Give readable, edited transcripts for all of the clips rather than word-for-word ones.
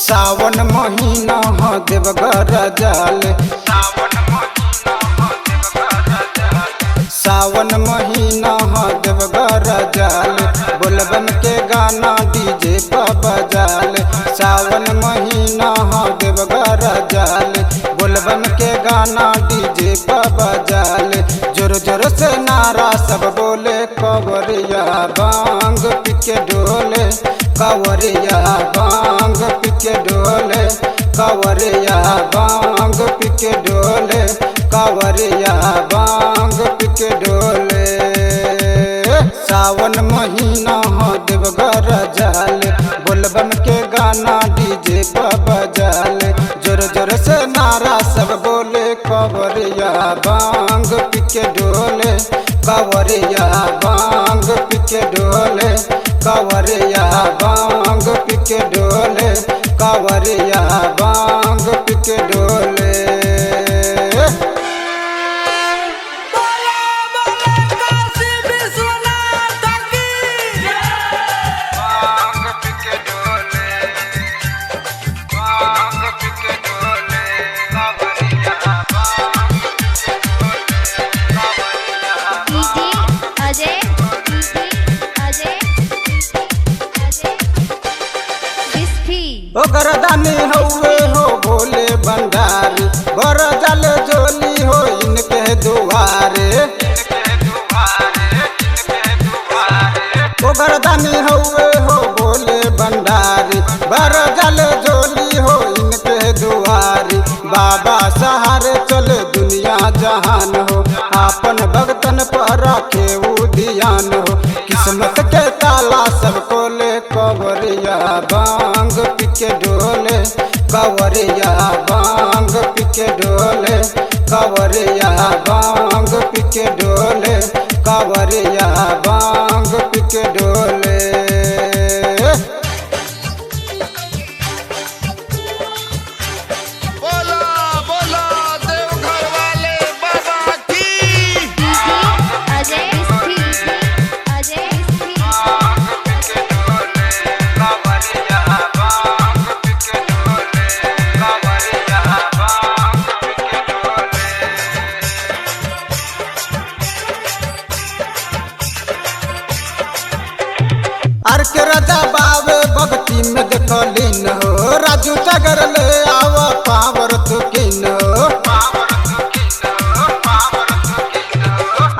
सावन महीना ह देवघर जाल, सावन महीना ह देवघर जाल, बोलबम के गाना डीजे पर बजाल। सावन महीना ह देवघर जाल, बोलबम के गाना डीजे पर बजाल। जोर जोर से नारा सब बोले, कवरिया बांग पिके डोले, कवरिया बांग पिके डोले, कवरिया बांग पिके डोले, कवरिया बांग पिके डोले। सावन महीना ह देवघर जाल, बोलबम के गाना डीजे पर बजाल। जोर जोर से नारा सब बोले, कवरिया बांग पिके डोले, कवरिया बांग पिके डोले, कवरिया बांग पिके डोले, कवरिया बांग पिके डोले। बोला बोला काशी विश्वनाथ की। बांग पिके डोले, बांग पिके डोले, कवरिया बांग पिके डोले, कवरिया। DJ Ajay, DJ Ajay, DJ Ajay, Bisfi. ओ गरदानी हौवे हो भोले भंडारी, बर जल जोली हो इनके दुआरे। ओ गरदानी हौवे हो भोले भंडारी, बर जल जोली हो इनके दुआरी। बाबा सहारे चले दुनिया जहान हो, आपन भगतन पर रखे ऊ ध्यान हो। किस्मत के ताला सब खोले, कवरिया बांग पिके डोले, कवरिया बांग पिके डोले, कवरिया बांग पिके डोले, कवरिया बांग पिके डोले। बोला बोला देवघर वाले बाबा की। डीजे अजय, बिस्फी, अजय, बिस्फी। आर के राजा बाबे भक्ति में देखलिन हो, राजू टगर ले आव पावर तुकिन हो।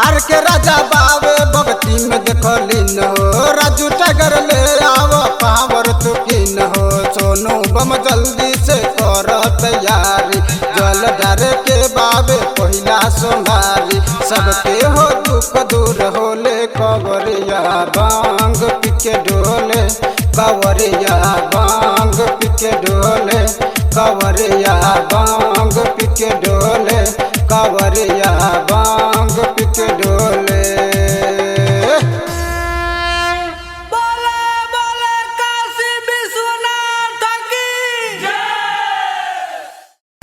आर के राजा बाबे भक्ति में देखलिन हो, राजू टगर ले आव पावर तुकिन हो। सोनू बम जल्दी से कर तैयारी, जल डर के बाबे पहिला सोनारी। सबके हो दुख दूर होले, कवरिया बांग पिके डोले, कवरिया बांग पिके डोले, कवरिया बांग पिके डोले, कवरिया बांग पिके डोले।